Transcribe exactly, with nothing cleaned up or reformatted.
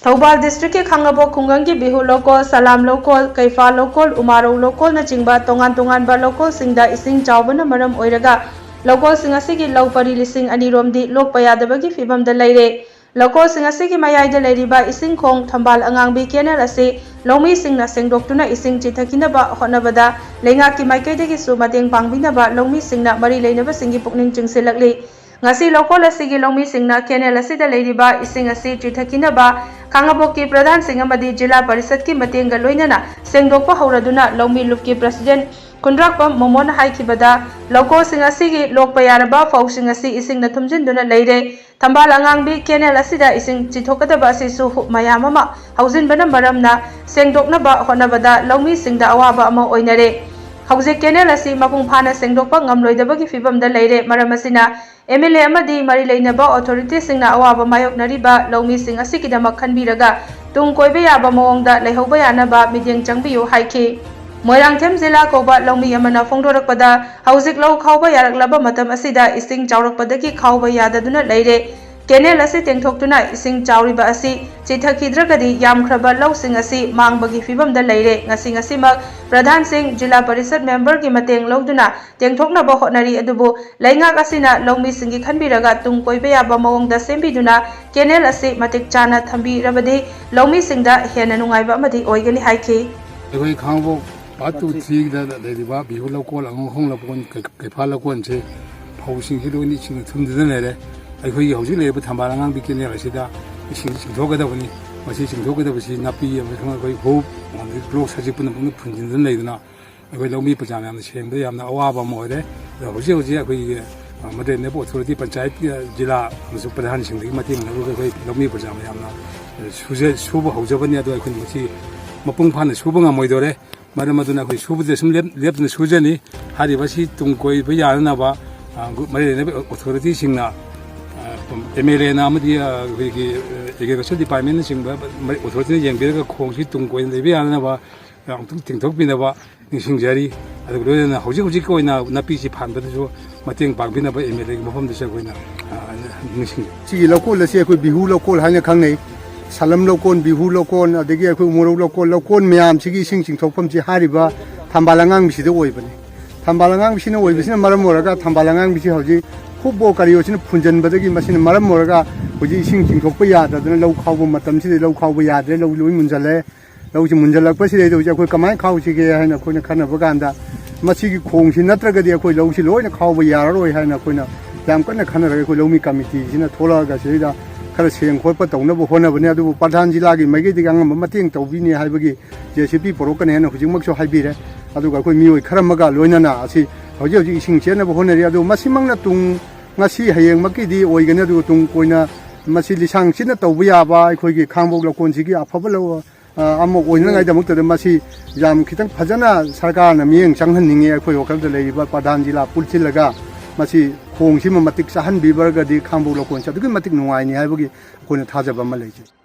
ꯊꯧꯕꯥꯜ ꯗꯤꯁꯇ꯭ꯔꯤꯛꯀꯤ ꯈꯥꯡꯉꯕꯣꯛ ꯈꯨꯡꯒꯪꯒꯤ ꯕꯤꯍꯨ ꯂꯧꯀꯣꯜ, ꯁꯂꯥꯝ ꯂꯧꯀꯣꯜ, ꯀꯩꯐꯥ ꯂꯧꯀꯣꯜ, ꯎꯃꯥꯔꯧ ꯂꯧꯀꯣꯜꯅꯆꯤꯡꯕ ꯇꯣꯉꯥꯟ ꯇꯣꯉꯥꯟꯕ ꯂꯧꯀꯣꯜꯁꯤꯡꯗ ꯏꯁꯤꯡ ꯆꯥꯎꯕꯅ ꯃꯔꯝ ꯑꯣꯏꯔꯒ ꯂꯧꯀꯣꯜꯁꯤꯡ ꯑꯁꯤꯒꯤ ꯂꯧ ꯄꯔꯤ ꯂꯤꯁꯤꯡ ꯑꯅꯤ ꯔꯣꯝꯗꯤ ꯂꯣꯛꯄ ꯌꯥꯗꯕꯒꯤ ꯐꯤꯕꯝꯗ ꯂꯩꯔꯦ꯫ ꯂꯧꯀꯣꯜꯁꯤꯡ ꯑꯁꯤꯒꯤ ꯃꯌꯥꯏꯗ ꯂꯩꯔꯤꯕ ꯏꯁꯤꯡ ꯈꯣꯡ ꯊꯝꯕꯥꯜ ꯑꯉꯥꯡꯕꯤ ꯀꯦꯅꯦꯜ ꯑꯁꯤ ꯂꯧꯃꯤꯁꯤꯡꯅ ꯁꯦꯡꯗꯣꯛꯇꯨꯅ ꯏꯁꯤꯡ ꯆꯤꯊꯈꯤꯅꯕ ꯍꯣꯠꯅꯕꯗ ꯂꯩꯉꯥꯛꯀꯤ ꯃꯥꯏꯀꯩꯗꯒꯤꯁꯨ ꯃꯇꯦꯡ ꯄꯥꯡꯕꯤꯅꯕ ꯂꯧꯃꯤꯁꯤꯡꯅ ꯃꯔꯤ ꯂꯩꯅꯕꯁꯤꯡꯒꯤ ꯄꯨꯛꯅꯤꯡ ꯆꯤꯡꯁꯤꯜꯂꯛꯂꯤ꯫ ꯉꯁꯤ ꯂꯧꯀꯣꯜ ꯑꯁꯤꯒꯤ ꯂꯧꯃꯤꯁꯤꯡꯅ ꯀꯦꯅꯦꯜ ꯑꯁꯤꯗ ꯂꯩꯔꯤꯕ ꯏꯁꯤꯡ ꯑꯁꯤ ꯆꯤꯊꯈꯤꯅꯕ ꯈꯥꯡꯉꯕꯣꯛꯀꯤ ꯄ꯭ꯔꯙꯥꯟꯁꯤꯡ ꯑꯃꯗꯤ ꯖꯤꯂꯥ ꯄꯔꯤꯁꯠꯀꯤ ꯃꯇꯦꯡꯒ ꯂꯣꯏꯅꯅ ꯁꯦꯡꯗꯣꯛꯄ ꯍꯧꯔꯗꯨꯅ ꯂꯧꯃꯤ ꯂꯨꯞꯀꯤ ꯄ꯭ꯔꯁꯤꯗꯦꯟ ꯈꯨꯟꯗ꯭ꯔꯥꯛꯄꯝ ꯃꯣꯃꯣꯟꯅ ꯍꯥꯏꯈꯤꯕꯗ, ꯂꯧꯀꯣꯜꯁꯤꯡ ꯑꯁꯤꯒꯤ ꯂꯣꯛꯄ ꯌꯥꯔꯕ ꯐꯧꯁꯤꯡ ꯑꯁꯤ ꯏꯁꯤꯡꯅ ꯊꯨꯝꯖꯤꯟꯗꯨꯅ ꯂꯩꯔꯦ꯫ ꯊꯝꯕꯥꯜ ꯑꯉꯥꯡꯕꯤ ꯀꯦꯅꯦꯜ ꯑꯁꯤꯗ ꯏꯁꯤꯡ ꯆꯤꯊꯣꯛꯀꯗꯕ ꯑꯁꯤꯁꯨ ꯍꯨꯞ ꯃꯌꯥꯝ ꯑꯃ ꯍꯧꯖꯤꯟꯕꯅ ꯃꯔꯝꯅ ꯁꯦꯡꯗꯣꯛꯅꯕ ꯍꯣꯠꯅꯕꯗ ꯂꯧꯃꯤꯁꯤꯡꯗ ꯑꯋꯥꯕ ꯑꯃ ꯑꯣꯏꯅꯔꯦ꯫ ꯍꯧꯖꯤꯛ ꯀꯦꯅꯦꯜ ꯑꯁꯤ ꯃꯄꯨꯡ ꯐꯥꯅ ꯁꯦꯡꯗꯣꯛꯄ ꯉꯝꯂꯣꯏꯗꯕꯒꯤ ꯐꯤꯕꯝꯗ ꯂꯩꯔꯦ꯫ ꯃꯔꯝ ꯑꯁꯤꯅ ꯑꯦꯝ ꯑꯦꯜ ꯑꯦ ꯑꯃꯗꯤ ꯃꯔꯤ ꯂꯩꯅꯕ ꯑꯣꯊꯣꯔꯤꯇꯤꯁꯤꯡꯅ ꯑꯋꯥꯕ ꯃꯥꯌꯣꯛꯅꯔꯤꯕ ꯂꯧꯃꯤꯁꯤꯡ ꯑꯁꯤꯒꯤꯗꯃꯛ ꯈꯟꯕꯤꯔꯒ ꯇꯨꯡ ꯀꯣꯏꯕ ꯌꯥꯕ ꯃꯑꯣꯡꯗ ꯂꯩꯍꯧꯕ ꯌꯥꯅꯕ ꯃꯤꯠꯌꯦꯡ ꯆꯪꯕꯤꯌꯨ ꯍꯥꯏꯈꯤ꯫ ꯃꯣꯏꯔꯥꯡꯊꯦꯝ ꯖꯤꯂꯥ ꯀꯧꯕ ꯂꯧꯃꯤ ꯑꯃꯅ ꯐꯣꯡꯗꯣꯔꯛꯄꯗ, ꯍꯧꯖꯤꯛ ꯂꯧ ꯈꯥꯎꯕ ꯌꯥꯔꯛꯂꯕ ꯃꯇꯝ ꯑꯁꯤꯗ ꯏꯁꯤꯡ ꯆꯥꯎꯔꯛꯄꯗꯒꯤ ꯈꯥꯎꯕ ꯌꯥꯗꯗꯨꯅ ꯂꯩꯔꯦ꯫ ꯀꯦꯅꯦꯜ ꯑꯁꯤ ꯇꯦꯡꯊꯣꯛꯇꯨꯅ ꯏꯁꯤꯡ ꯆꯥꯎꯔꯤꯕ ꯑꯁꯤ ꯆꯤꯊꯈꯤꯗ꯭ꯔꯒꯗꯤ ꯌꯥꯝꯈ꯭ꯔꯕ ꯂꯧꯁꯤꯡ ꯑꯁꯤ ꯃꯥꯡꯕꯒꯤ ꯐꯤꯕꯝꯗ ꯂꯩꯔꯦ꯫ ꯉꯁꯤ ꯉꯁꯤꯃꯛ ꯄ꯭ꯔꯙꯥꯟꯁꯤꯡ, ꯖꯤꯂꯥ ꯄꯔꯤꯁꯠ ꯃꯦꯝꯕꯔꯒꯤ ꯃꯇꯦꯡ ꯂꯧꯗꯨꯅ ꯇꯦꯡꯊꯣꯛꯅꯕ ꯍꯣꯠꯅꯔꯤ, ꯑꯗꯨꯕꯨ ꯂꯩꯉꯥꯛ ꯑꯁꯤꯅ ꯂꯧꯃꯤꯁꯤꯡꯒꯤ ꯈꯟꯕꯤꯔꯒ ꯇꯨꯡ ꯀꯣꯏꯕ ꯌꯥꯕ ꯃꯑꯣꯡꯗ ꯁꯦꯝꯕꯤꯗꯨꯅ ꯀꯦꯅꯦꯜ ꯑꯁꯤ ꯃꯇꯤꯛ ꯆꯥꯅ ꯊꯝꯕꯤꯔꯕꯗꯤ ꯂꯧꯃꯤꯁꯤꯡꯗ ꯍꯦꯟꯅ ꯅꯨꯡꯉꯥꯏꯕ ꯑꯃꯗꯤ ꯑꯣꯏꯒꯅꯤ ꯍꯥꯏꯈꯤ꯫ ꯑꯩꯈꯣꯏ ꯈꯥꯡꯉꯕꯣꯛ ꯄꯥꯔꯠ ꯇꯨ ꯊ꯭ꯔꯤꯗ ꯂꯩꯔꯤꯕ ꯕꯤꯍꯨ ꯂꯧꯀꯣꯜ ꯑꯉꯣꯡꯈꯣꯡ ꯂꯧꯀꯣꯜ ꯀꯩ-, ꯀꯩꯐꯥ ꯂꯧꯀꯣꯜꯁꯦ ꯐꯧꯁꯤꯡꯁꯤ ꯂꯣꯏꯅ ꯏꯁꯤꯡꯅ ꯊꯨꯝꯗꯨꯅ ꯂꯩꯔꯦ꯫ ꯑꯩꯈꯣꯏꯒꯤ ꯍꯧꯖꯤꯛ ꯂꯩꯔꯤꯕ ꯊꯝꯕꯥꯜ ꯑꯉꯥꯡꯕꯤ ꯀꯦꯅꯦꯜ ꯑꯁꯤꯗ ꯏꯁꯤꯡ ꯆꯤꯡꯊꯣꯛꯀꯗꯕꯅꯤ꯫ ꯃꯁꯤ ꯆꯤꯡꯊꯣꯛꯀꯗꯕꯁꯤ ꯅꯥꯄꯤ ꯑꯃꯁꯨꯡ ꯑꯩꯈꯣꯏ ꯍꯨꯞ, ꯑꯗꯒꯤ ꯕ꯭ꯂꯣꯛ ꯁꯖꯤꯛ ꯄꯨꯝꯅꯃꯛꯅ ꯐꯨꯟꯖꯤꯟꯗꯨꯅ ꯂꯩꯗꯨꯅ ꯑꯩꯈꯣꯏ ꯂꯧꯃꯤ ꯄ꯭ꯔꯖꯥ ꯃꯌꯥꯝꯅ ꯁꯦꯡꯕꯗ ꯌꯥꯝꯅ ꯑꯋꯥꯕ ꯑꯃ ꯑꯣꯏꯔꯦ꯫ ꯑꯗꯣ ꯍꯧꯖꯤꯛ ꯍꯧꯖꯤꯛ ꯑꯩꯈꯣꯏꯒꯤ, ꯑ, ꯃꯗꯨꯔꯥꯏ ꯅꯦꯞ ꯑꯣꯊꯣꯔꯤꯇꯤ ꯄꯟꯆꯥꯌꯠꯀꯤ, ꯑ, ꯖꯤꯂꯥ ꯑꯃꯁꯨꯡ ꯄ꯭ꯔꯙꯥꯟꯁꯤꯡꯗꯒꯤ ꯃꯇꯦꯡ ꯂꯧꯔꯒ ꯑꯩꯈꯣꯏ ꯂꯧꯃꯤ ꯄ꯭ꯔꯖꯥ ꯃꯌꯥꯝꯅ, ꯑ, ꯁꯨꯖ-, ꯁꯨꯕ ꯍꯧꯖꯕꯅꯤ꯫ ꯑꯗꯣ ꯑꯩꯈꯣꯏꯅ ꯃꯁꯤ ꯃꯄꯨꯡ ꯐꯥꯅ ꯁꯨꯕ ꯉꯝꯃꯣꯏꯗꯣꯔꯦ꯫ ꯃꯔꯝ ꯑꯗꯨꯅ ꯑꯩꯈꯣꯏ ꯁꯨꯕꯗ ꯁꯨꯝ ꯂꯦꯞ-, ꯂꯦꯞꯇꯅ ꯁꯨꯖꯅꯤ꯫ ꯍꯥꯏꯔꯤꯕ ꯑꯁꯤ ꯇꯨꯡ ꯀꯣꯏꯕ ꯌꯥꯅꯅꯕ, ꯑ, ꯒ꯭ꯔꯨꯞ ꯃꯔꯤ ꯂꯩꯅꯕ ꯑꯣꯊꯣꯔꯤꯇꯤꯁꯤꯡꯅ, ꯑ, ꯑꯦꯝ ꯑꯦꯜ ꯑꯦꯅ ꯑꯃꯗꯤ, ꯑ, ꯑꯩꯈꯣꯏꯒꯤ, ꯑ, ꯑꯦꯒ꯭ꯔꯤꯀꯜꯆꯔ ꯗꯤꯄꯥꯔꯠꯃꯦꯟꯅꯆꯤꯡꯕ ꯑꯣꯊꯣꯔꯤꯇꯤꯅ ꯌꯦꯡꯕꯤꯔꯒ ꯈꯣꯡꯁꯤ ꯇꯨꯡ ꯀꯣꯏꯅ ꯂꯩꯕ ꯌꯥꯅꯅꯕ ꯑꯃꯨꯛꯇꯪ ꯇꯤꯡꯊꯣꯛꯄꯤꯅꯕ ꯅꯤꯡꯁꯤꯡꯖꯔꯤ꯫ ꯑꯗꯨꯒ ꯂꯣꯏꯅꯅ ꯍꯧꯖꯤꯛ ꯍꯧꯖꯤꯛꯀꯤ ꯑꯣꯏꯅ ꯅꯥꯄꯤꯁꯤ ꯐꯥꯟꯕꯗꯁꯨ ꯃꯇꯦꯡ ꯄꯥꯡꯕꯤꯅꯕ ꯑꯦꯝ ꯑꯦꯜ ꯑꯦꯒꯤ ꯃꯐꯝꯗꯁꯨ ꯑꯩꯈꯣꯏꯅ, ꯑ, ꯅꯤꯡꯁꯤꯡꯖꯔꯤ꯫ ꯁꯤꯒꯤ ꯂꯧꯀꯣꯜ ꯑꯁꯤ ꯑꯩꯈꯣꯏ ꯕꯤꯍꯨ ꯂꯧꯀꯣꯜ ꯍꯥꯏꯅ ꯈꯪꯅꯩ꯫ ꯁꯂꯝ ꯂꯧꯀꯣꯟ, ꯕꯤꯍꯨ ꯂꯧꯀꯣꯟ, ꯑꯗꯒꯤ ꯑꯩꯈꯣꯏ ꯎꯃꯣꯔꯧ ꯂꯧꯀꯣꯟ, ꯂꯧꯀꯣꯟ ꯃꯌꯥꯝꯁꯤꯒꯤ ꯏꯁꯤꯡ ꯆꯤꯡꯊꯣꯛꯐꯝꯁꯤ ꯍꯥꯏꯔꯤꯕ ꯊꯝꯕꯥꯜ ꯑꯉꯥꯡꯕꯤꯁꯤꯗ ꯑꯣꯏꯕꯅꯤ꯫ ꯊꯝꯕꯥꯜ ꯑꯉꯥꯡꯕꯤꯁꯤꯅ ꯑꯣꯏꯕꯁꯤꯅ ꯃꯔꯝ ꯑꯣꯏꯔꯒ ꯊꯝꯕꯥꯜ ꯑꯉꯥꯡꯕꯤꯁꯤ ꯍꯧꯖꯤꯛ ꯍꯨꯞꯕꯣ ꯀꯔꯤꯑꯣꯁꯤꯅ ꯐꯨꯟꯖꯟꯕꯗꯒꯤ ꯃꯁꯤꯅ ꯃꯔꯝ ꯑꯣꯏꯔꯒ ꯍꯧꯖꯤꯛ ꯏꯁꯤꯡ ꯆꯤꯡꯊꯣꯛꯄ ꯌꯥꯗꯗꯅ ꯂꯧ ꯈꯥꯎꯕ ꯃꯇꯝꯁꯤꯗ ꯂꯧ ꯈꯥꯎꯕ ꯌꯥꯗ꯭ꯔꯦ, ꯂꯧ ꯂꯣꯏ ꯃꯨꯟꯖꯜꯂꯦ꯫ ꯂꯧꯁꯤ ꯃꯨꯟꯖꯜꯂꯛꯄꯁꯤꯗꯩꯗ ꯍꯧꯖꯤꯛ ꯑꯩꯈꯣꯏ ꯀꯃꯥꯏꯅ ꯈꯥꯎꯁꯤꯒꯦ ꯍꯥꯏꯅ ꯑꯩꯈꯣꯏꯅ ꯈꯟꯅꯕ ꯀꯥꯟꯗ ꯃꯁꯤꯒꯤ ꯈꯣꯡꯁꯤ ꯅꯠꯇ꯭ꯔꯒꯗꯤ ꯑꯩꯈꯣꯏ ꯂꯧꯁꯤ ꯂꯣꯏꯅ ꯈꯥꯎꯕ ꯌꯥꯔꯔꯣꯏ ꯍꯥꯏꯅ ꯑꯩꯈꯣꯏꯅ ꯌꯥꯝ ꯀꯟꯅ ꯈꯟꯅꯔꯒ ꯑꯩꯈꯣꯏ ꯂꯧꯃꯤ ꯀꯃꯤꯇꯤꯁꯤꯅ ꯊꯣꯛꯂꯛꯑꯒ ꯁꯤꯗꯩꯗ ꯈꯔ ꯁꯦꯡ ꯈꯣꯠꯄ ꯇꯧꯅꯕ ꯍꯣꯠꯅꯕꯅꯤ꯫ ꯑꯗꯨꯕꯨ ꯄ꯭ꯔꯙꯥꯟ ꯖꯤꯂꯥꯒꯤ ꯃꯥꯏꯀꯩꯗꯒꯤ ꯑꯉꯝꯕ ꯃꯇꯦꯡ ꯇꯧꯕꯤꯅꯤ ꯍꯥꯏꯕꯒꯤ ꯖꯦ ꯁꯤ ꯄꯤ ꯄꯨꯔꯛꯀꯅꯤ ꯍꯥꯏꯅ ꯍꯧꯖꯤꯛꯃꯛꯁꯨ ꯍꯥꯏꯕꯤꯔꯦ꯫ ꯑꯗꯨꯒ ꯑꯩꯈꯣꯏ ꯃꯤꯑꯣꯏ ꯈꯔ ꯑꯃꯒ ꯂꯣꯏꯅꯅ ꯑꯁꯤ ꯍꯧꯖꯤꯛ ꯍꯧꯖꯤꯛ ꯏꯁꯤꯡ ꯆꯦꯟꯅꯕ ꯍꯣꯠꯅꯔꯤ꯫ ꯑꯗꯨ ꯃꯁꯤꯃꯛꯅ ꯇꯨꯡ ꯉꯁꯤ ꯍꯌꯦꯡꯃꯛꯀꯤꯗꯤ ꯑꯣꯏꯒꯅꯤ꯫ ꯑꯗꯨꯒ ꯇꯨꯡ ꯀꯣꯏꯅ ꯃꯁꯤ ꯂꯤꯁꯥꯡ ꯁꯤꯠꯅ ꯇꯧꯕ ꯌꯥꯕ ꯑꯩꯈꯣꯏꯒꯤ ꯈꯥꯡꯕꯣꯛ ꯂꯧꯀꯣꯟꯁꯤꯒꯤ ꯑꯐꯕ ꯂꯧ-, ꯑ, ꯑꯃ ꯑꯣꯏꯅꯉꯥꯏꯗꯃꯛꯇꯗ ꯃꯁꯤ ꯌꯥꯝ ꯈꯤꯇꯪ ꯐꯖꯅ ꯁꯔꯀꯥꯔꯅ ꯃꯤꯠꯌꯦꯡ ꯆꯪꯍꯟꯅꯤꯡꯉꯤ꯫ ꯑꯩꯈꯣꯏ ꯋꯥꯈꯜꯗ ꯂꯩꯔꯤꯕ ꯄ꯭ꯔꯙꯥꯟ ꯖꯤꯂꯥ ꯄꯨꯟꯁꯤꯜꯂꯒ ꯃꯁꯤ ꯈꯣꯡꯁꯤꯃ ꯃꯇꯤꯛ ꯆꯥꯍꯟꯕꯤꯕꯔꯒꯗꯤ ꯈꯥꯡꯕꯣꯛ ꯂꯧꯀꯣꯟꯁꯦ ꯑꯗꯨꯛꯀꯤ ꯃꯇꯤꯛ ꯅꯨꯡꯉꯥꯏꯅꯤ ꯍꯥꯏꯕꯒꯤ ꯑꯩꯈꯣꯏꯅ ꯊꯥꯖꯕ ꯑꯃ ꯂꯩꯖꯩ꯫